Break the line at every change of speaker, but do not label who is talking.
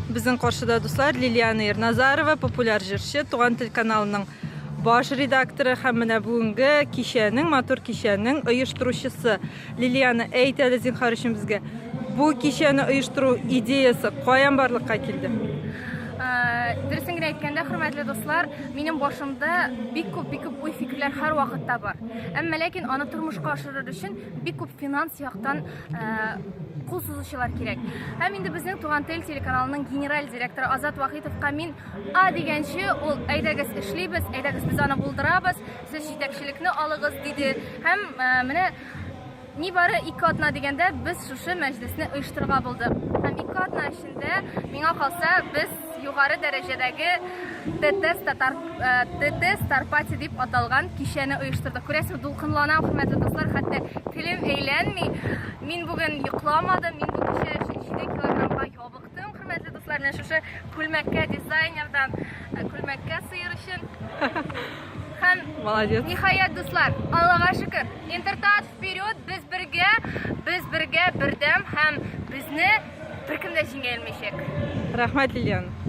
Безнең каршыда, дуслар, Лилиана Ирназарова, популяр җырчы, Туган тел каналының баш редакторы һәм менә бүгенге кичәнең, матур кичәнең оештыручысы. Лилиана, әйт әле зинһар өчен безгә, бу кичәне оештыру идеясы каян барлыкка килде?
Дөресен генә әйткәндә, хөрмәтле дуслар, минем башымда бик күп, бик күп уй-фикерләр һәрвакытта бар. Әмма ләкин аны тормышка ашырыр өчен бик күп финанс яктан кул сузучылар кирәк. Һәм инде безнең Туган тел телеканалының генераль директоры Азат Вахитовка мин А дигәнче, ул әйдәгез эшлибез, әйдәгез без аны булдырабыз, сез җитәкчелекне алыгыз диде. Һәм менә нибары ике атна дигәндә без шушы мәҗлесне оештырырга булдык. Һәм ике атна эчендә, миңа калса, без югары дәрәҗәдәге TT Star, TT Star Party дип аталган кичәне оештырдык. Күрәсең, дулкынланам, хөрмәтле дуслар, хәтта телем әйләнми. Мин бүген йокламадым, мин бу кичә өчен 7 килограммга ябыктым, хөрмәтле дуслар. Менә шушы күлмәккә дизайнердан күлмәккә сыер өчен. Һәм
Молодец.
Ниһаять, дуслар, Аллага шөкер, Интертат вперед, без бергә, без бергә, бердәм һәм безне беркем дә җиңә алмаячак.
Рәхмәт, Лилиана.